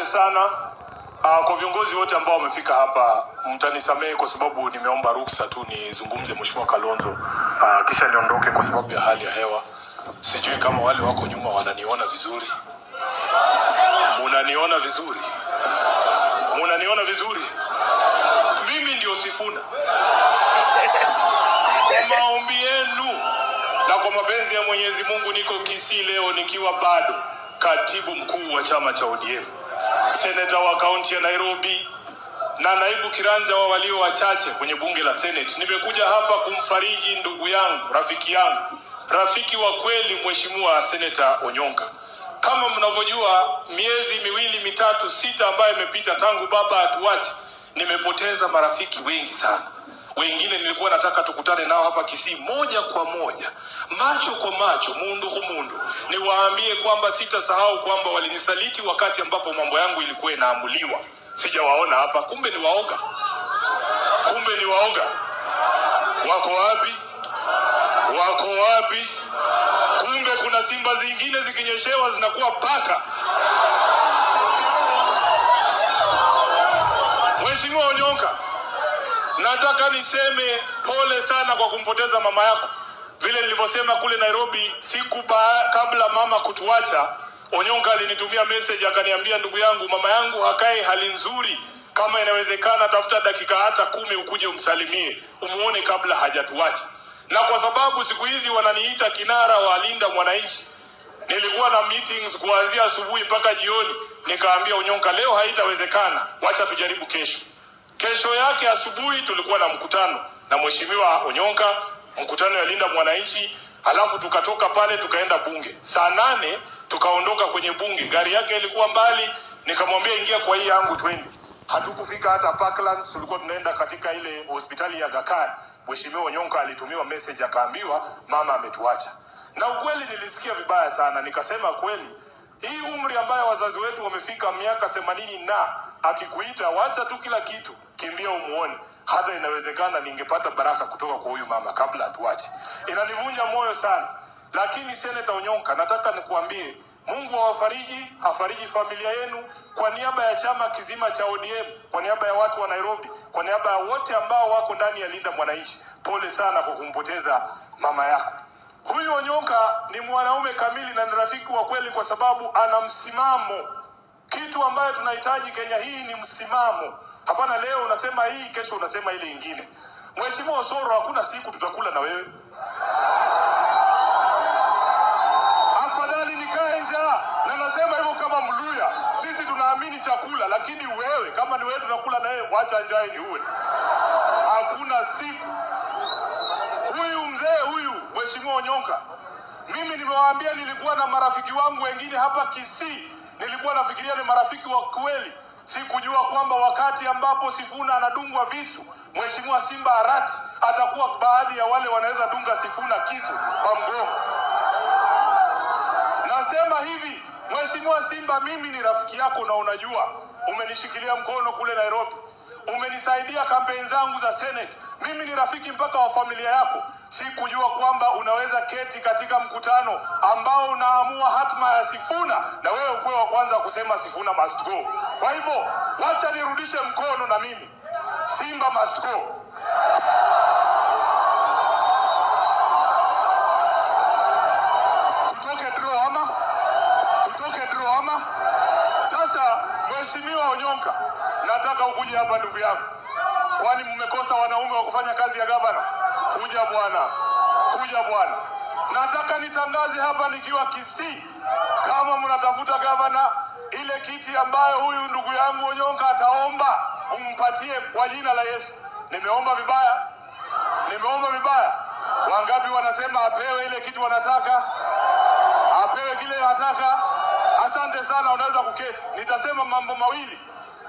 Asante sana kwa viongozi wote ambao wamefika hapa, mtanisamehe kwa sababu nimeomba ruksa tu nizungumze Mheshimiwa Kalonzo, kisha niondoke kwa sababu ya hali ya hewa. Sijui kama wale wako nyuma wananiona vizuri. Munaniona vizuri? Munaniona vizuri? Mimi ndio Sifuna. Kwa maombi yenu na kwa mapenzi ya Mwenyezi Mungu niko Kisii leo nikiwa bado katibu mkuu wa chama cha ODM, seneta wa kaunti ya Nairobi na naibu kiranja wa walio wachache kwenye bunge la Senate. Nimekuja hapa kumfariji ndugu yangu, rafiki yangu, rafiki wa kweli, Mheshimiwa Seneta Onyonka. Kama mnavyojua, miezi miwili mitatu sita ambayo imepita tangu baba atuache, nimepoteza marafiki wengi sana. Wengine nilikuwa nataka tukutane nao hapa Kisii moja kwa moja, macho kwa macho, mundu humundu, niwaambie kwamba sitasahau kwamba walinisaliti wakati ambapo mambo yangu ilikuwa inaamuliwa. Sijawaona hapa, kumbe ni waoga, kumbe ni waoga. Wako wapi? Wako wapi? Kumbe kuna simba zingine zikinyeshewa zinakuwa paka. Mheshimiwa Onyonka, nataka niseme pole sana kwa kumpoteza mama yako. Vile nilivyosema kule Nairobi siku kabla mama kutuacha, Onyonka alinitumia message akaniambia, ndugu yangu, mama yangu hakae hali nzuri, kama inawezekana tafuta dakika hata 10 ukuje umsalimie, umuone kabla hajatuacha. Na kwa sababu siku hizi wananiita kinara wa Linda Mwananchi, nilikuwa na meetings kuanzia asubuhi mpaka jioni, nikaambia Onyonka leo haitawezekana, wacha tujaribu kesho. Kesho yake asubuhi tulikuwa na mkutano na Mheshimiwa Onyonka, mkutano ya Linda Mwananchi, halafu tukatoka pale tukaenda bunge. Saa 8 tukaondoka kwenye bunge, gari yake ilikuwa mbali, nikamwambia ingia kwa hii yangu twende. Hatukufika hata Parklands, tulikuwa tunaenda katika ile hospitali ya Aga Khan. Mheshimiwa Onyonka alitumiwa message akaambiwa mama ametuacha. Na ukweli nilisikia vibaya sana, nikasema kweli hii umri ambayo wazazi wetu wamefika miaka 80 na akikuita wacha tu kila kitu, kimbia umuone. Hata inawezekana ningepata baraka kutoka kwa huyu mama kabla atuache. Inanivunja moyo sana. Lakini Seneta Onyonka, nataka nikuambie Mungu awafariji, afariji familia yenu. Kwa niaba ya chama kizima cha ODM, kwa niaba ya watu wa Nairobi, kwa niaba ya wote ambao wako ndani ya Linda Mwananchi, pole sana kwa kumpoteza mama yako. Huyu Onyonka ni mwanaume kamili na ni rafiki wa kweli kwa sababu ana msimamo. Kitu ambayo tunahitaji Kenya hii ni msimamo. Hapana leo unasema hii, kesho unasema ile ingine. Mheshimiwa Osoro, hakuna siku tutakula na wewe. Afadhali nikae njaa, na nasema hivyo kama Mluya. Sisi tunaamini chakula, lakini wewe kama ni wewe tunakula na wewe, wacha njaa ni uwe. Hakuna siku. Huyu mzee huyu Mheshimiwa Onyonka, mimi nimewaambia nilikuwa na marafiki wangu wengine hapa Kisii, nilikuwa nafikiria ni marafiki wa kweli. Sikujua kwamba wakati ambapo Sifuna anadungwa visu, Mheshimiwa Simba Arati atakuwa baadhi ya wale wanaweza dunga Sifuna kisu kwa mgongo. Nasema hivi, Mheshimiwa Simba, mimi ni rafiki yako na unajua, umenishikilia mkono kule Nairobi, umenisaidia kampeni zangu za Senate. Mimi ni rafiki mpaka wa familia yako. Sikujua kwamba unaweza keti katika mkutano ambao unaamua hatma ya Sifuna na wewe ukuwe wa kwanza kusema Sifuna must go. Kwa hivyo, wacha nirudishe mkono na mimi. Simba must go. Tutoke draw ama? Tutoke draw ama? Sasa Mheshimiwa Onyonka, nataka ukuje hapa ndugu yangu. Kwani mmekosa wanaume wa kufanya kazi ya gavana? Kuja bwana, kuja bwana. Nataka nitangaze hapa nikiwa Kisii, kama mnatafuta gavana, ile kiti ambayo huyu ndugu yangu Onyonka ataomba umpatie kwa jina la Yesu. Nimeomba vibaya? Nimeomba vibaya? Wangapi wanasema apewe ile kitu wanataka? Apewe kile anataka? Asante sana, unaweza kuketi. Nitasema mambo mawili.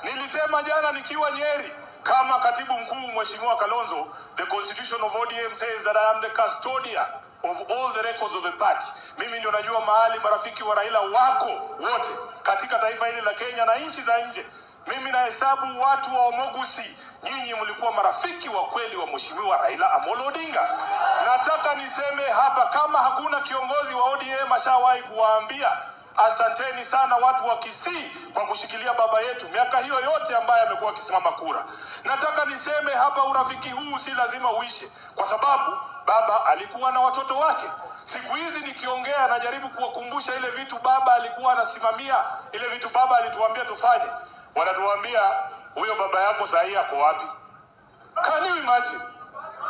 Nilisema jana nikiwa Nyeri kama katibu mkuu Mheshimiwa Kalonzo, the constitution of ODM says that I am the custodian of all the records of the party. Mimi ndio najua mahali marafiki wa Raila wako wote katika taifa hili la Kenya na nchi za nje. Mimi nahesabu watu wa Omogusi. Nyinyi mlikuwa marafiki wa kweli wa Mheshimiwa Raila Amolo Odinga. Nataka niseme hapa, kama hakuna kiongozi wa ODM ashawahi kuwaambia Asanteni sana watu wa Kisii kwa kushikilia baba yetu miaka hiyo yote ambaye amekuwa akisimama kura. Nataka niseme hapa, urafiki huu si lazima uishe, kwa sababu baba alikuwa na watoto wake. Siku hizi nikiongea, najaribu kuwakumbusha ile vitu baba alikuwa anasimamia, ile vitu baba alituambia tufanye. Wanatuambia, "Huyo baba yako sahii ako wapi?" Can you imagine?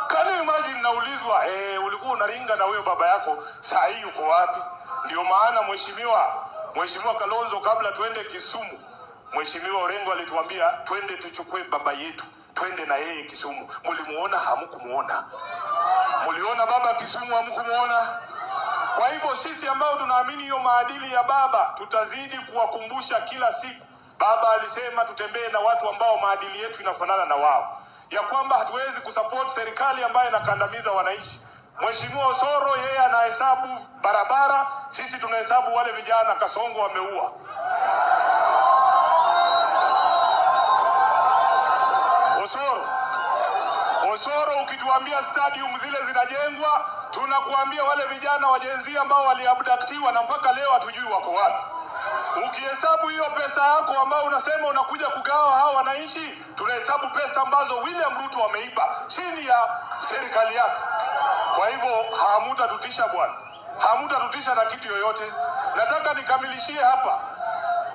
Can you imagine naulizwa, "Ulikuwa unaringa na huyo baba yako, saa hii yuko wapi?" Ndio maana Mheshimiwa Kalonzo, kabla tuende Kisumu, Mheshimiwa Orengo alituambia twende tuchukue baba yetu, twende na yeye Kisumu. Mlimuona? Hamkumuona? Mliona baba Kisumu? Hamkumuona? Kwa hivyo sisi ambao tunaamini hiyo maadili ya baba tutazidi kuwakumbusha kila siku. Baba alisema tutembee na watu ambao maadili yetu inafanana na wao, ya kwamba hatuwezi kusupport serikali ambayo inakandamiza wananchi. Mheshimiwa Osoro yeye anahesabu barabara, sisi tunahesabu wale vijana Kasongo wameua. Osoro, Osoro, ukituambia stadium zile zinajengwa, tunakuambia wale vijana wa Gen Z ambao waliabductiwa na mpaka leo hatujui wako wapi. Ukihesabu hiyo pesa yako ambayo unasema unakuja kugawa hawa wananchi, tunahesabu pesa ambazo William Ruto ameiba chini ya serikali yake. Kwa hivyo hamutatutisha bwana, hamutatutisha na kitu yoyote. Nataka nikamilishie hapa,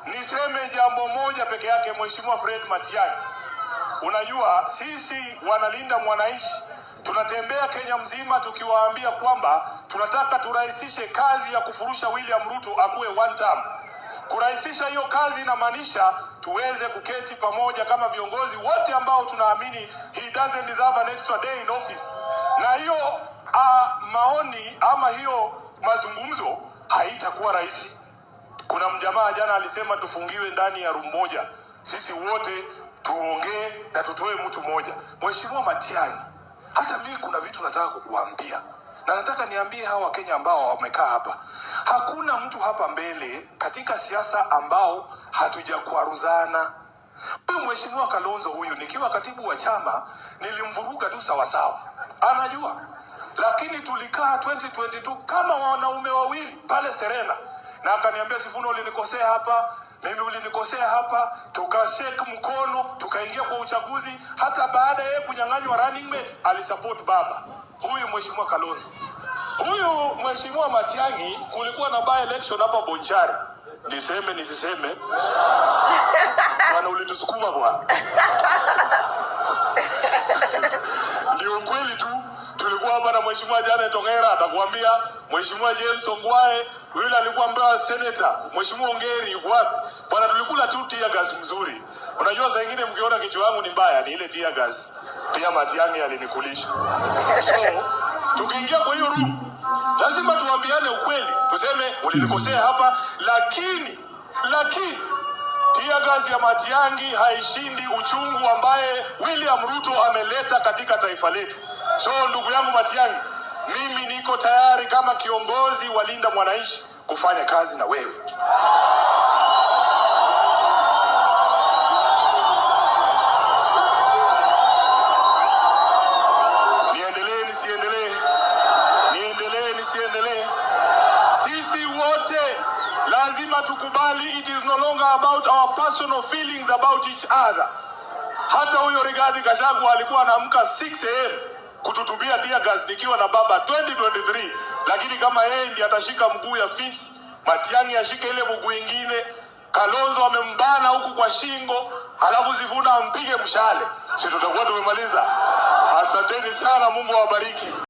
niseme jambo moja peke yake. Mheshimiwa Fred Matiang'i, unajua sisi wanalinda mwananchi tunatembea Kenya mzima tukiwaambia kwamba tunataka turahisishe kazi ya kufurusha William Ruto akuwe one term. Kurahisisha hiyo kazi inamaanisha tuweze kuketi pamoja kama viongozi wote ambao tunaamini he doesn't deserve an extra day in office. Na hiyo maoni ama hiyo mazungumzo haitakuwa rahisi. Kuna mjamaa jana alisema tufungiwe ndani ya room moja, sisi wote tuongee na tutoe mtu mmoja. Mheshimiwa Matiang'i, hata mimi kuna vitu nataka kukuambia na nataka niambie hawa Wakenya ambao wamekaa hapa. Hakuna mtu hapa mbele katika siasa ambao hatujakwaruzana. Huyu Mheshimiwa Kalonzo huyu, nikiwa katibu wa chama nilimvuruga tu sawasawa, anajua, lakini tulikaa 2022 kama wanaume wawili pale Serena, na akaniambia, "Sifuna, ulinikosea hapa, mimi ulinikosea hapa," tukashake mkono, tukaingia kwa uchaguzi. Hata baada ya yeye kunyang'anywa running mate alisupport baba. Huyu Mheshimiwa Kalonzo, huyu Mheshimiwa Matiang'i, kulikuwa na by election hapa Bonchari, niseme nisiseme? Bwana, ulitusukuma bwana. Ndio ukweli tu. Tulikuwa hapa na Mheshimiwa Janet Ongera atakuambia, Mheshimiwa James Ongwae, yule alikuwa mbea senator, Mheshimiwa Ongeri yuko wapi? Bwana, tulikula tu tear gas mzuri. Unajua saa ingine mkiona kichwa yangu ni mbaya, ni ile tear gas. Pia Matiang'i alinikulisha. So, tukiingia kwa hiyo room, lazima tuambiane ukweli, tuseme ulinikosea hapa, lakini tear gas ya Matiang'i haishindi uchungu ambaye William Ruto ameleta katika taifa letu. So ndugu yangu Matiang'i, mimi niko tayari kama kiongozi wa Linda Mwananchi kufanya kazi na wewe. Niendelee nisiendelee? Niendelee nisiendelee? Sisi wote lazima tukubali it is no longer about our personal feelings about each other. Hata huyo Rigathi Gachagua alikuwa anaamka 6 a.m. kututupia tear gas nikiwa na baba 2023, lakini kama yeye ndiye atashika mguu ya fisi, Matiang'i ashike ile mguu ingine, Kalonzo amembana huku kwa shingo, halafu Sifuna ampige mshale, si tutakuwa tumemaliza? Asanteni sana, Mungu awabariki.